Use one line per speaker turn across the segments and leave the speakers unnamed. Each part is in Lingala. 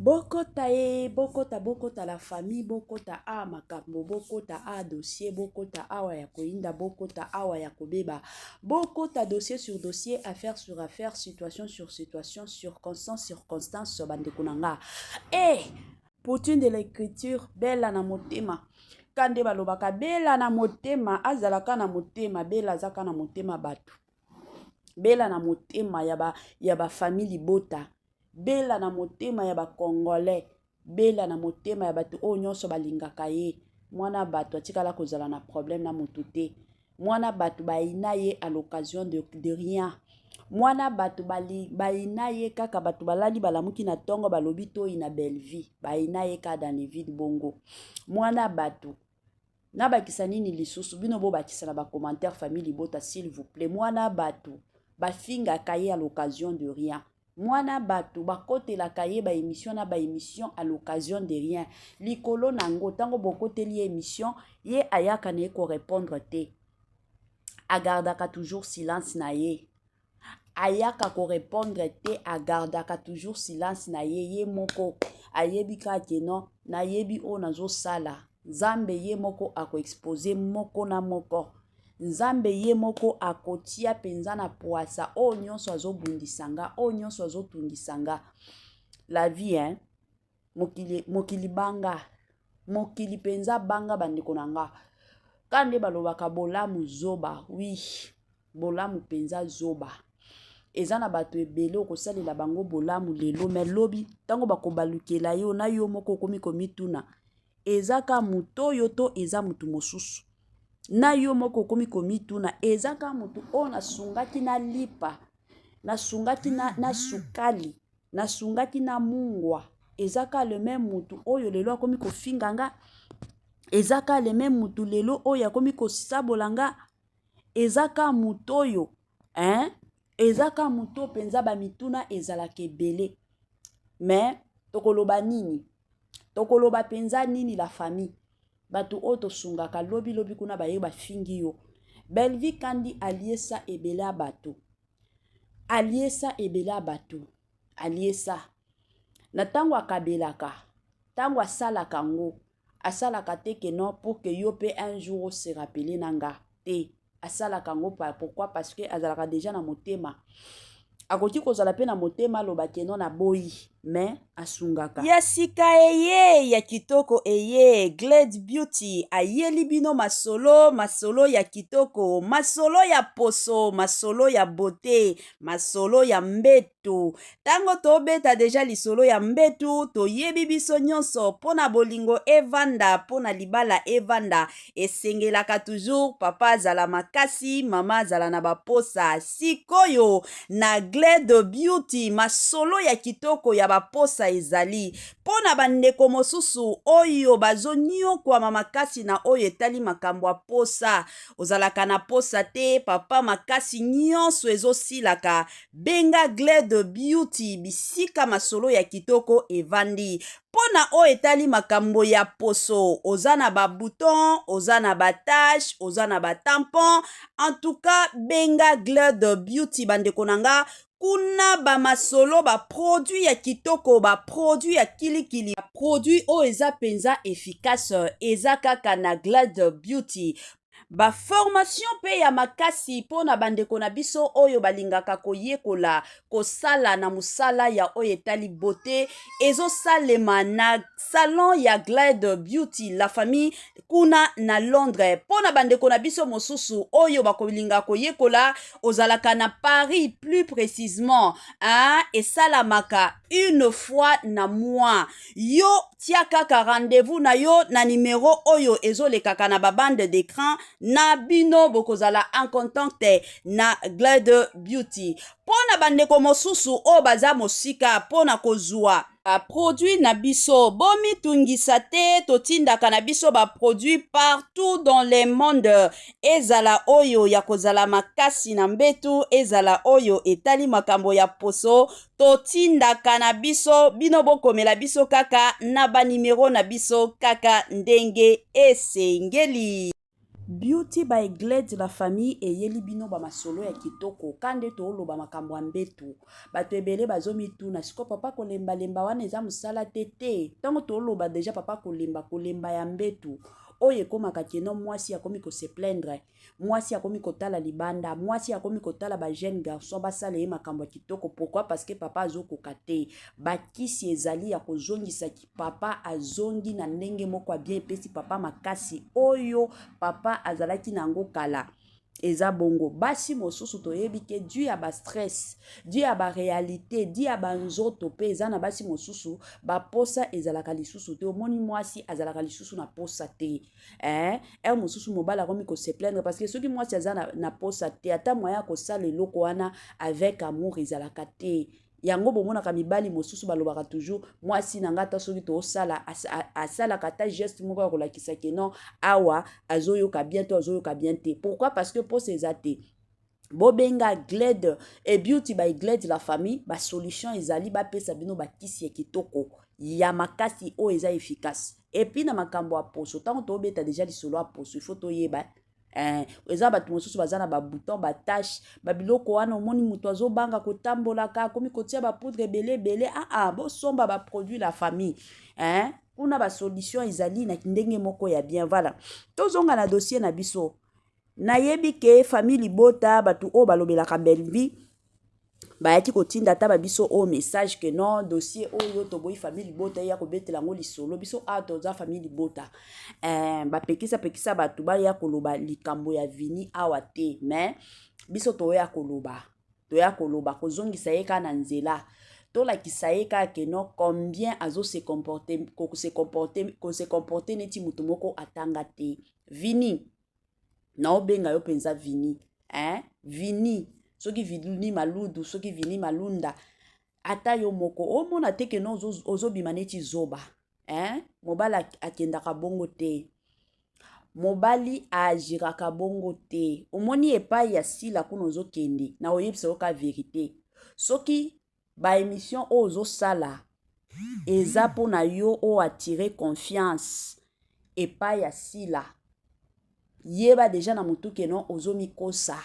Bokota ye bokota bokota la famille bokota awa makambo bokota awa dossier bokota awa ya koyinda bokota awa ya kobeba bokota dossier sur dossier affaire sur affaire situation sur situation circonstance circonstance bandeko na nga e eh, Poutine de l'écriture bella na motema ka nde balobaka bela na motema azalaka na motema bela azaka na motema bato bela na motema ya ba ya ba famille libota Bella na motema ya ba congolais Bella na motema ya bato oyo nyonso balingaka ye mwana bato atikala kozala na problème na motu te mwana bato bayina ye à l'occasion de, de rien mwana bato bayina ye kaka bato balali balamuki na ntongo balobi toyina bellevie bayina ye kaka dans le vide bongo mwana bato nabakisa nini lisusu bino bobakisa na bacommentaire famille libota s'il vous plaît mwana bato bafingaka ye à l'occasion de rien mwana bato bakotelaka ye ba émission na ba émission à l'occasion de rien likolo na yango ntango bokoteli ye émission ye ayaka na ye korépondre te agardaka toujours silence na ye ayaka korépondre te agardaka toujours silence na ye ye moko ayebi kaka ke non nayebi oyo nazosala nzambe ye moko akoexpose moko na moko nzambe ye moko akotia mpenza na pwasa oyo nyonso azobundisa nga oyo nyonso azotungisa nga la vie hein? mokili, mokili banga mokili mpenza banga bandeko na nga ka nde balobaka bolamu zoba wi bolamu mpenza zoba eza na bato ebele okosalela bango bolamu lelo me lobi ntango bakobalukela yo na yo moko okomi komituna eza ka moto oyo to eza moto mosusu na yo moko okomi komituna eza ka moto oyo nasungaki na lipa nasungaki na, na sukali nasungaki na mungwa eza ka le même motu oyo lelo akomi kofinga nga eza ka le même motu lelo oyo akomi kosabola nga eza ka motu oyo hein? eza ka motu oyo mpenza bamituna ezalaka ebele me tokoloba nini tokoloba mpenza nini la famille bato oyo tosungaka lobi lobi kuna baye bafingi yo Bellevue Kandi aliesa ebele ya bato aliesa ebele ya bato aliesa na ntango akabelaka ntango asalaka yango asalaka te ke non pour que yo mpe un jour ose rappeler na nga te asalaka yango pourquoi parce que azalaka déjà na motema akoki kozala mpe na motema aloba ke non naboyi mais asungaka ya sika eye ya kitoko eye Glade Beauty ayeli bino masolo masolo ya kitoko masolo ya poso masolo ya beauté masolo ya mbetu ntango tobeta deja lisolo ya mbetu toyebi biso nyonso mpo na bolingo evanda mpo na libala evanda esengelaka toujours papa azala makasi mama azala na baposa sikoyo na Glade Beauty masolo ya kitoko ya baposa ezali mpo na bandeko mosusu oyo bazonyokwama makasi na oyo etali makambo ya posa ozalaka na posa te papa makasi nyonso ezosilaka benga Glade Beauty bisika masolo ya kitoko evandi mpo na oyo etali makambo ya poso oza na babouton oza na batache oza na batampon en tout cas benga Glade Beauty bandeko na nga kuna bamasolo baproduit ya kitoko baproduit ya kilikili baproduit oyo eza mpenza efficace eza kaka na Glade Beauty baformation mpe ya makasi mpo na bandeko na biso oyo balingaka koyekola kosala na mosala ya oyo etali beauté ezosalema na salon ya Glade Beauty la famille kuna na Londres mpo na bandeko na biso mosusu oyo bakolinga koyekola ozalaka na Paris plus précisement hein, esalamaka une fois na mois yo tia kaka rendez-vous na yo na numero oyo ezolekaka na babande d'écran na bino bokozala en contact na Glade Beauty mpo na bandeko mosusu oyo baza mosika mpo na kozwa baproduit na biso bomitungisa te totindaka na biso baproduit partout dans le monde ezala oyo ya kozala makasi na mbetu ezala oyo etali makambo ya poso totindaka na biso bino bokomela biso kaka na banimero na biso kaka ndenge esengeli. Beauty by Glad la famille eyeli bino ba masolo ya kitoko ka nde tooloba makambo ya mbetu bato ebele bazomituna siko papa kolembalemba wana eza mosala te te ntango tooloba deja papa kolemba kolemba ya mbetu oyo ekomaka keno mwasi akomi kose plaindre mwasi akomi kotala libanda mwasi akomi kotala ba jeune garçon basala ye makambo ya kitoko pourquoi parce que papa azokoka te bakisi ezali ya kozongisa papa azongi na ndenge moko ya bien epesi papa makasi oyo papa azalaki na yango kala eza bongo basi mosusu toyebi ke dû ya bastress dû ya baréalité dû ya banzoto mpe eza na basi mosusu baposa ezalaka lisusu te omoni mwasi azalaka lisusu na posa te eh heure mosusu mobali akomi kose plaindre parce que soki mwasi aza na posa te ata moyen ya kosala eloko wana avec amour ezalaka te yango bomonaka mibali mosusu balobaka toujours mwasi na nga ata soki toosala asalaka ata geste moko ya kolakisa ke non awa azoyoka bien to azoyoka bien te pourquoi parce que posa eza te bobenga Glad e Beauty by Glad la famille basolution ezali bapesa bino bakisi ya kitoko ya makasi oyo eza efficace et puis na makambo ya poso ntango tobeta deja lisolo ya poso il faut toyeba eza bato mosusu baza na babouton batache babiloko wana omoni moto azobanga kotambolaka akomi kotia bapoudre ebele ebele aa ah, bosomba baproduit la famille kuna basolution ezali na ndenge moko ya bien voilà tozonga na dossier na biso nayebi ke famille libota bato oyo balobelaka Bellevue bayaki kotinda ata babiso oyo message ke non dossier oyo toboyi famille libota eya kobetela yango lisolo biso awa toza famille libota bapekisa pekisa bato baya koloba likambo ya Vini awa te mais biso toya koloba toya koloba kozongisa ye kaka na nzela tolakisa ye kaka ke non combien azose comporter kose comporter kose comporter neti motu moko atanga te Vini naobenga yo mpenza Vini hein? Vini soki Vini Maludu soki Vini Malunda ata yo moko omona te ke no ozobima neti zoba hein? Mobali akendaka bongo te mobali aagiraka bongo te omoni epai ya sila kuna ozokende na oyebisa yo ka vérité soki baémission oyo ozosala eza mpona yo oyo atire confiance epai ya sila yeba deja na motu ke non ozomikosa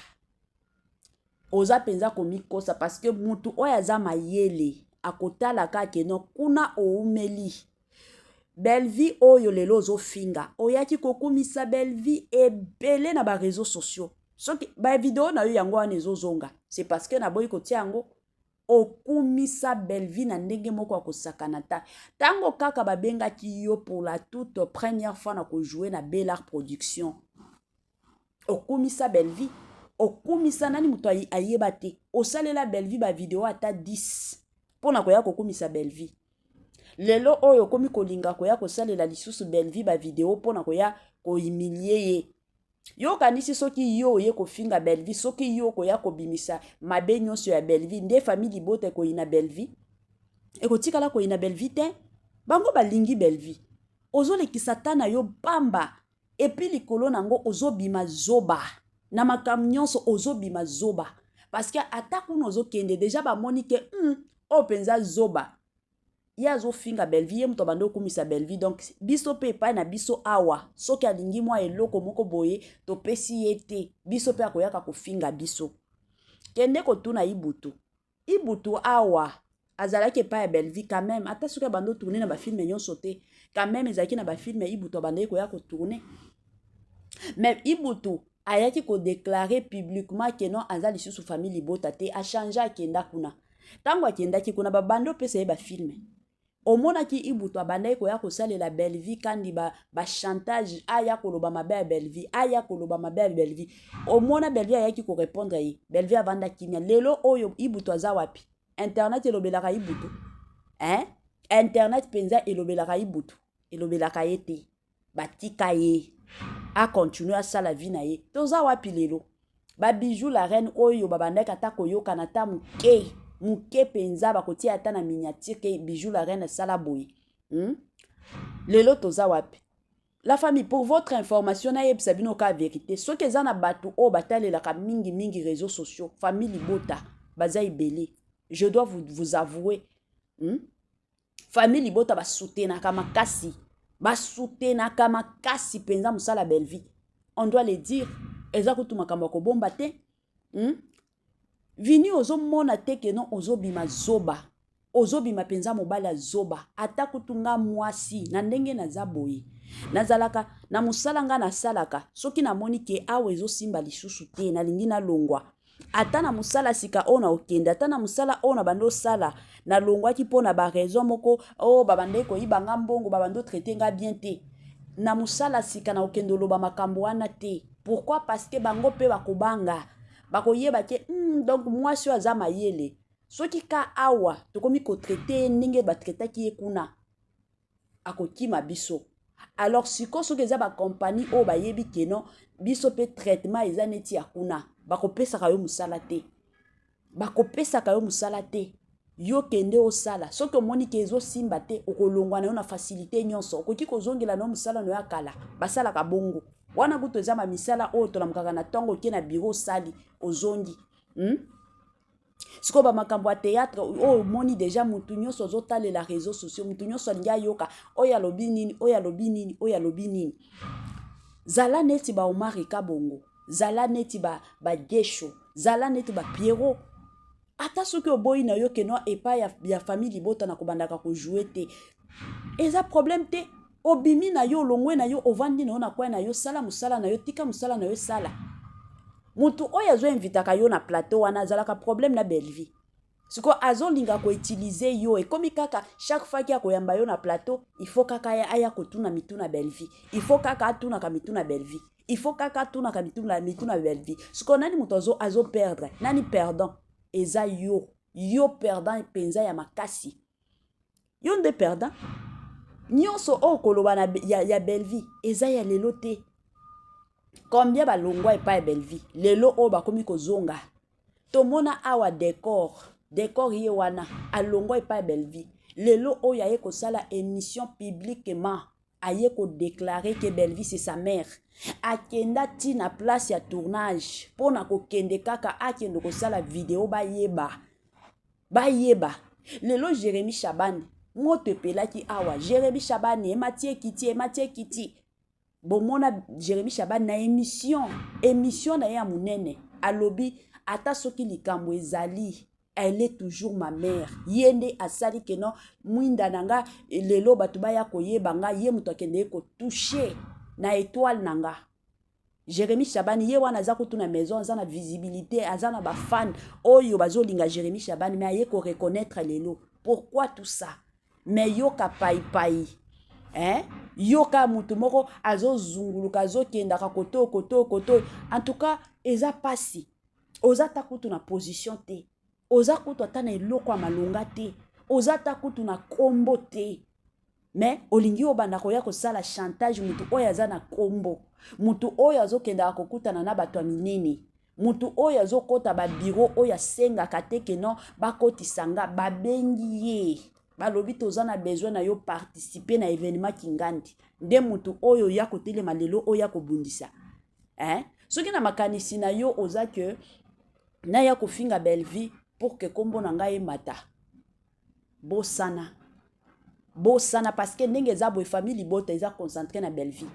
oza mpenza komikosa parce que mutu oyo aza mayele akotala kaka ke non kuna oumeli Bellevue oyo lelo ozofinga oyaki kokumisa Bellevue ebele na baréseaux sociaux soki bavideo na yo yango wana ezozonga c'est parce que naboyi kotia yango okumisa Bellevue na ndenge moko ya kosakana ta ntango kaka babengaki yo pour la toute première fois na kojouer na Belart Production okumisa Bellevue okumisa nani moto ayeba te osalela Bellevue bavideo ata 10 mpo na koya kokumisa Bellevue lelo oyo okomi kolinga koya kosalela lisusu Bellevue bavideo mpo na koya kohumilier ye yo okanisi soki yo oye kofinga Bellevue soki yo okoya kobimisa mabe nyonso ya Bellevue nde famille libota ekoyina Bellevue ekotikala koyina Bellevue te bango balingi Bellevue ozolekisa ta na yo pamba et puis likolo nango ozobima zoba na makambo nyonso ozobima zoba parce que ata kuna ozokende deja bamoni ke oyo mpenza zoba ye azofinga Bellevue ye moto abandi okumisa Bellevue donc biso mpe epai na biso awa soki alingi mwa eloko moko boye topesi ye te biso mpe akoyaka kofinga biso kende kotuna Ibutu Ibutu awa azalaki epai ya Bellevue quand même ata soki abandi otourner na bafilm nyonso te quand même ezalaki na bafilm Ibutu abandaki koya kotourner mais Ibutu ayaki kodéclarer publiquement ke non aza lisusu famille libota te achanger akenda kuna ntango akendaki kuna babandi opesa ye bafilm omonaki Ibutu abandaki koya kosalela Bellevue kandi bachantage ba aya koloba mabe ya Bellevue aya koloba mabe ya Bellevue omona Bellevue ayaki korépondre ye Bellevue avanda kimia lelo oyo Ibutu aza wapi internet elobelaka Ibutu hein? Internet mpenza elobelaka Ibutu elobelaka ye te batika ye acontinuer asala vie na ye toza wapi lelo babijou la reine oyo babandaki ata koyokana ata moke moke mpenza bakotia ata na miniature ke Bijou la reine asala boye Lelo toza wapi la famille pour votre information nayebisa bino ka vérité soki eza na bato oyo batalelaka mingimingi réseaux sociaux famille libota baza ebele je dois vous avouer Famille libota basoutenaka makasi basoutenaka makasi mpenza mosala Bellevue. On doit le dire, eza kutu makambo ya kobomba te? Vini, ozomona te que non, ozobima zoba, ozobima mpenza mobali ya zoba. Ata kutu nga mwasi na ndenge naza boye, nazalaka na mosala nga nasalaka, soki namoni que awa ezosimba lisusu te, nalingi nalongwa, ata na mosala sika oyo na okende, ata na mosala oyo na bandi osala, nalongwaki mpo na baraison moko oyo babandaki koyiba nga mbongo, babandi otraiter nga bien te. Na mosala sika na okende oloba makambo wana te. Pourquoi? Parce que bango mpe bakobanga, bakoyeba que donc mwasi oyo aza mayele. Soki ka awa tokomi kotraiter ye ndenge batraitaki ye kuna, akokima biso. Alors sikoyo, soki eza bacompagnie oyo bayebi que non, biso mpe traitement eza neti ya kuna, bakopesaka yo mosala te, bakopesaka yo mosala te. Yo kende osala, soki omoni que ezosimba te, okolongwa na yo na facilité nyonso, okoki kozongela na yo mosala na yo ya kala. Basalaka bongo wana kutu eza bamisala oyo tolamukaka na ntongo, oke na bureau, osali, ozongi? Sikoyo bamakambo ya théâtre oyo, omoni déjà motu nyonso azotalela réseaux sociaux, motu nyonso alingi ayoka oyo alobi nini, oyo alobi nini, oyo alobi nini. Zala neti baOmar Kabongo, zala neti baGesho, ba zala neti baPierrot. Ata soki oboyi na yo que non, epai ya famille libota na kobandaka kojouer te, eza problème te. Obimi na yo, olongwe na yo, ovandi na yo na coin na yo, sala mosala na yo, tika mosala na yo esala. Motu oyo azoinvitaka yo na plateau wana azalaka problème na Bellevie. Sikoyo azolinga koutiliser yo, ekomi kaka chaque fois que akoyamba yo na plateau, il faut kaka aya kotuna mituna Bellevie, il faut kaka atunaka mituna Bellevie, il faut kaka atunaka mituna Bellevie. Sikoyo nani moto azoperdre? Nani perdant? Eza yo, yo perdant mpenza ya makasi, yo nde perdant. Nyonso oyo koloba na ya Bellevie eza ya lelo te. Combien balongwa epai ya Bellevie, lelo oyo bakomi kozonga? Tomona awa Décor. Décor ye wana alongwa epai ya Bellevie, lelo oyo aye kosala émission publiquement, aye kodéclarer que Bellevie, c'est sa mère. Akenda ntina place ya tournage mpo na kokende kaka akende kosala video, bayeba, bayeba. Lelo Jérémi Chabani, moto epelaki awa. Jérémi Chabani emati ekiti, emati ekiti. Bomona Jérémi Chabani na émission na ye ya monene, alobi ata soki likambo ezali, elle est toujours ma mère. Ye nde asali que non, mwinda na nga lelo bato baya koyeba nga, ye moto akende ye kotoucher na étoile na nga. Jérémi Chabani ye wana aza kutu na maison, aza na visibilité, aza na bafan oyo bazolinga Jérémi Chabani, mais aye koreconnaître lelo. Pourquoi tout ça? Mais yoka paipai, hein? Yoka motu moko azozunguluka, azokendaka koto koto koto. En tout cas eza pasi. Oza ta kutu na position te, oza kutu ata na eloko ya malonga te, oza ta kutu na nkombo te, mais olingi obanda koya kosala chantage. Motu oyo aza na nkombo, motu oyo azokendaka kokutana na bato ya minene, motu oyo azokɔta babureau oyo asengaka te que non, bakotisa nga, babengi ye, balobi toza na besoin na yo, participer na événement Kingandi. Nde motu oyo ya kotelema lelo oyo ya kobundisa, hein? Soki na makanisi na yo oza que naya kofinga Bellevie pour que nkombo na ngai emata, bosana, bosana, parce que ndenge eza boye, famille libota eza concentré na Bellevie,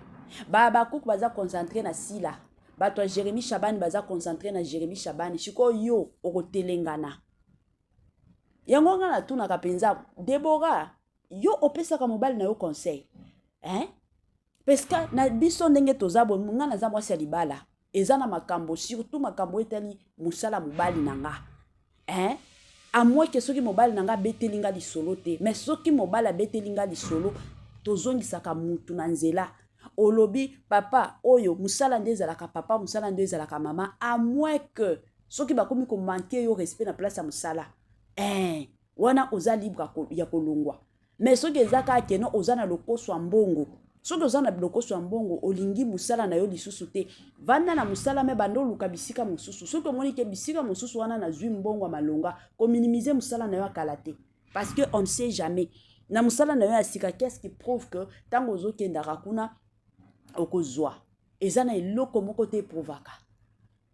babakuku baza concentré na Sila, bato ya Jérémi Chabani baza concentré na Jérémi Chabani. Sikoyo yo okotelengana yango. Ngai natunaka mpenza, Debora, yo opesaka mobali na yo conseil, hein? Parce que na biso ndenge toza boye, ngai naza mwasi ya libala, eza na makambo, surtout makambo etali mosala mobali na nga, hein? À moins que soki mobali na nga abeteli nga lisolo te. Mais soki mobali abeteli nga lisolo, tozongisaka mutu na nzela. Olobi papa oyo mosala nde ezalaka papa, mosala nde ezalaka mama. À moins que soki bakomi komanquer yo respect na place ya mosala, eh, wana oza libre ya kolongwa. Mais soki eza kaka que non, oza na lokoso ya mbongo, soki oza na lokoso ya mbongo, olingi mosala na yo lisusu te, vanda na mosala, mais banda oluka bisika mosusu. Soki omoni que bisika mosusu wana nazwi mbongo ya malonga, kominimiser mosala na yo ya kala te, parce que on ne sait jamais na mosala na yo ya sika, qu'est-ce qui prouve que ntango ozokendaka kuna okozwa? Eza na eloko moko te eprouvaka.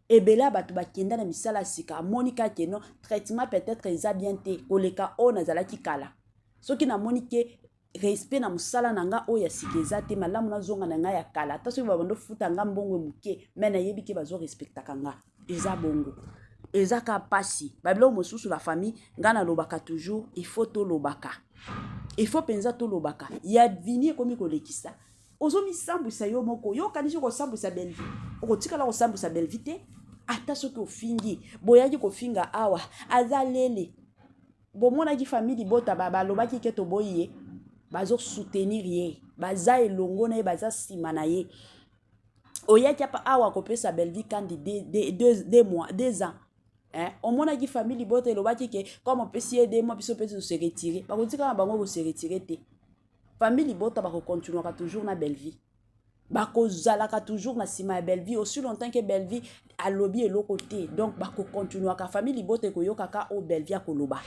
Ebele ya bato bakenda na misala ya sika, amoni kaka que non, traitement peut-être eza bien te koleka oyo nazalaki kala. Soki namoni que Respect na mosala na nga oyo ya sika eza te. Malamu nazonga na ngai ya kala, ata soki babando futa nga mbongo moke, me nayebi ke bazorespectaka nga. Eza bongo, eza ka mpasi. Babiloko mosusu, la famille, ngai nalobaka toujours, il faut tolobaka, il faut mpenza tolobaka. Ya Vini ekomi kolekisa. Ozomisambwisa yo moko. Yo okanisi okosambwisa Bellevie, okotikala kosambwisa Bellevie te. Ata soki ofingi, boyaki kofinga awa, aza lele. Bomonaki famille libota balobaki ke toboyi ye. Bazosoutenir ye, baza elongo na ye, baza nsima na ye. Oyaki apa awa kopesa Bellevie kandi 2 mois, 2 ans, eh? Omonaki famille libota elobaki ke comme opesi ye 2 mois, biso mpe tose retirer. Bakotika na bango kose retirer te. Famille libota bakokontinuaka toujours na Bellevie, bakozalaka toujours na nsima ya Bellevie aussi longtemps ke Bellevie alobi eloko te. Donc bakokontinuaka, famille libota ekoyokaka oyo Bellevie akoloba.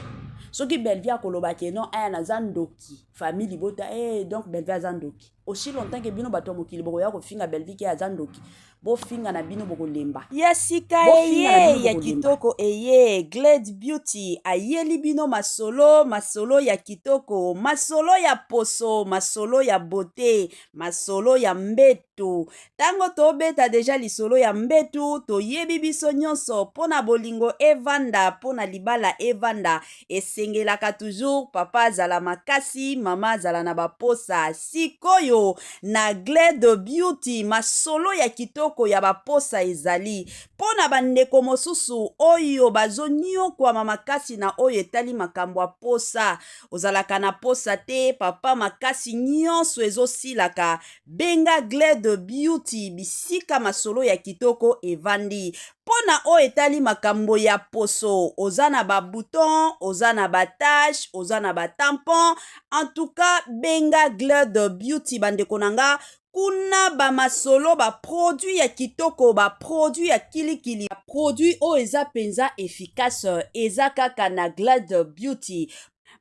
Soki Bellevie akoloba ke non, aya naza ndoki, famille libota donc Bellevie aza ndoki. Aussi longtemps ke bino bato ya mokili bokoya kofinga Bellevie ke aza ndoki, bofinga na bino, bokolemba.
Ya sika eye, ya kitoko eye. Glade Beauty ayeli bino masolo, masolo ya kitoko, masolo ya poso, masolo ya beauté, masolo ya mbetu. Ntango tobeta deja lisolo ya mbetu, toyebi biso nyonso, mpo na bolingo evanda, mpo na libala evanda, esengelaka toujours papa azala makasi, mama azala na baposa. Sikoyo na Glade Beauty, masolo ya kitoko ya baposa ezali mpo na bandeko mosusu oyo bazoniokwama makasi na oyo etali makambo ya posa. Ozalaka na posa te, papa, makasi nyonso ezosilaka, benga Glade Beauty, bisika masolo ya kitoko evandi mpo na oyo etali makambo ya poso. Oza na babouton, oza na batache, oza na batampon, en tout cas benga Glade Beauty. Bandeko na nga, kuna bamasolo, baproduit ya kitoko, baproduit ya kilikili, baproduit oyo eza mpenza efficace, eza kaka na Glade Beauty.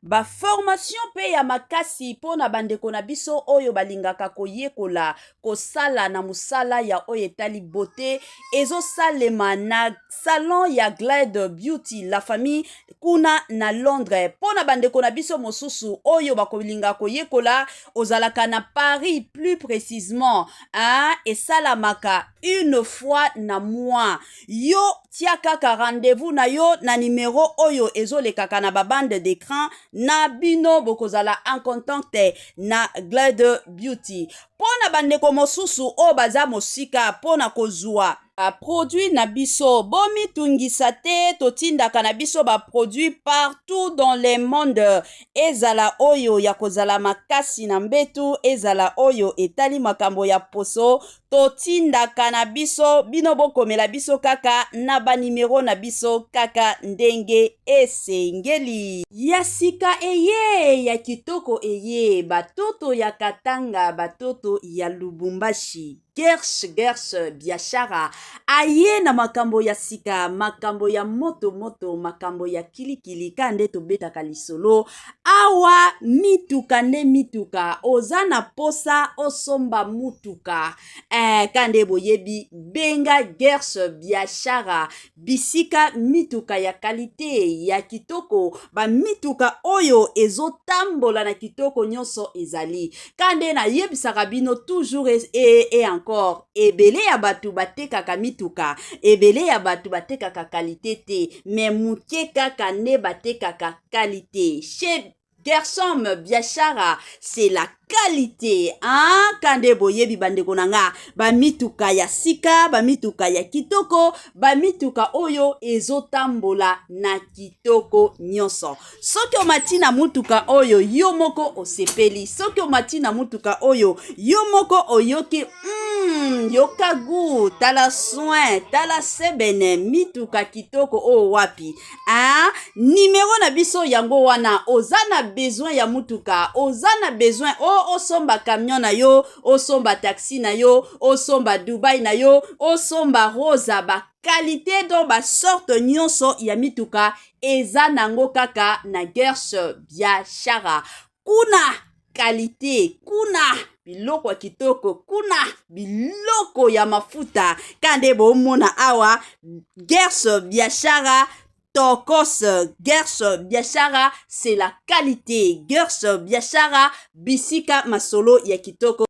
Baformation mpe ya makasi mpo na bandeko na biso oyo balingaka koyekola kosala na mosala ya oyo etali beauté ezosalema na salon ya Glade Beauty, la famille, kuna na Londres. Mpo na bandeko na biso mosusu oyo bakolinga koyekola, ozalaka na Paris plus précisement, hein, esalamaka une fois na mois. Yo tia kaka rendez-vous na yo na nimero oyo ezolekaka na babande d'écran na bino, bokozala en contact na Glade Beauty. Mpo na bandeko mosusu oyo baza mosika mpo na kozwa baproduit na biso, bomitungisa te, totindaka na biso baproduit partout dans le monde. Ezala oyo ya kozala makasi na mbetu, ezala oyo etali makambo ya poso, totindaka na biso. Bino bokomela biso kaka na banimero na biso kaka ndenge esengeli. Ya sika eye, ya kitoko eye. Batoto ya Katanga, batoto ya Lubumbashi, Gersh Gersh Biashara aye na makambo ya sika, makambo ya moto moto, makambo ya kilikili. Ka nde tobetaka lisolo awa, mituka nde mituka. Oza na posa osomba mutuka, ka nde boyebi, benga Gersh Biashara, bisika mituka ya qualité, ya kitoko, bamituka oyo ezotambola na kitoko nyonso ezali. Ka nde nayebisaka bino toujours et encore, ebele ya bato batekaka mituka, ebele ya bato batekaka qualité te, me moke kaka nde batekaka qualité. Chez Gersom Biashara, c'est la qualité, hein? Kande boyebi, bandeko na nga, bamituka ya sika, bamituka ya kitoko, bamituka oyo ezotambola na kitoko nyonso. Soki omati na mutuka oyo, yo moko osepeli. Soki omati na mutuka oyo, yo moko oyoki yoka gu, tala soin, tala sebene, mituka kitoko oyo wapi, ah? Nimero na biso yango wana. Oza na besoin ya mutuka, oza na besoin o osomba camion na yo, osomba taxi na yo, osomba Dubai na yo, osomba Rosa, baqualité, donc basorte nyonso ya mituka eza nango kaka na Gersh Biashara. Kuna qualité, kuna biloko ya kitoko, kuna biloko ya mafuta. Ka nde bomona awa, Gersh Biashara. Tokos. Gers Biashara, c'est la qualité. Gers Biashara, bisika masolo ya kitoko.